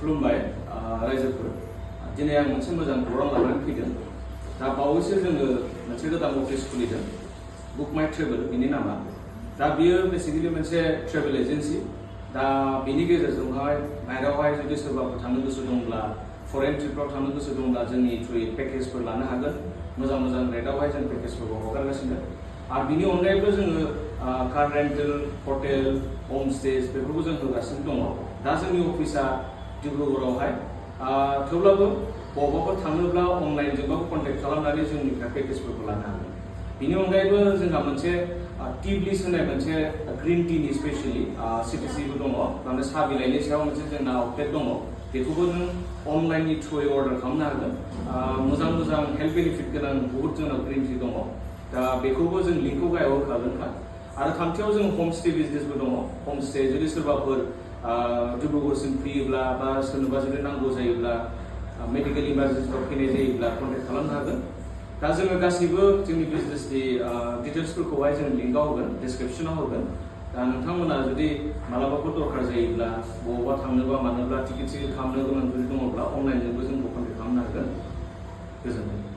खुलुमबाय रायजोफोर दिनै आं मोनसे मोजां खौरां लानानै फैदों दा बावैसो जोङो मोनसे गोदान अफिस खुलिदों बुक माय ट्रेभेल बिनि नामा दा बियो बेसिकलि मोनसे ट्रेभेल एजेन्सि दा बिनि गेजेरजोंहाय बाहेरायावहाय जुदि सोरबाफोर थांनो गोसो दंब्ला फरेन ट्रिपफ्राव थांनो गोसो दंब्ला जोंनि थ्रुयै पेकेजफोर लानो हागोन मोजां मोजां रेटआवहाय जों पेकेजफोरखौ हगारगासिनो आरो बिनि अनगायैबो जोङो कार रेन्टेल हटेल हमस्टेज बेफोरखौ जों होगासिनो दङ दा जोंनि अफिसा डिब्रुगड़आवहाय थेवब्लाबो बबावबाफोर थाङोब्ला अनलाइनजोंबाबो कन्टेक्ट खालामनानै जोंनिफ्राय पेकेजफोरखौ लानो हागोन बिनि अनगायैबो जोंहा मोनसे टि ब्लिस होनाय मोनसे ग्रीन टीनि स्पेशली सिटिसिबो दङ माने साहा बिलाइनि सायाव मोनसे जोंना आउटलेट दङ बेखौबो नों अनलाइननि थ्रुयै अर्डार खालामनो हागोन मोजां मोजां हेल्थ बेनिफिट गोनां बहुत जोंनाव ग्रीन टी दङ दा बेखौबो जों लिंकखौ गाहायाव होखागोनखा आरो थामथियाव जों हमस्टे बिजनेसबो दङ हमस्टे जुदि सोरबाफोर डिब्रुगड़सिम फैयोब्ला बा सोरनोबा जुदि नांगौ जायोब्ला मेडिकेल इमारजेन्सिफ्राव फैनाय जायोब्ला कन्टेक्ट खालामनो हागोन दा जोङो गासैबो जोंनि बिजनेसनि डिटेल्सफोरखौहाय जों लिंकआव होगोन डिसक्रिप्सनाव होगोन दा नोंथांमोना जुदि मालाबाफोर दरकार जायोब्ला बबावबा थांनोबा मानोब्ला टिकेट खालामनो गोनां जुदि दङब्ला अनलाइनजोंबो जोंखौ कन्टेक्ट खालामनो हागोन गोजोन्थों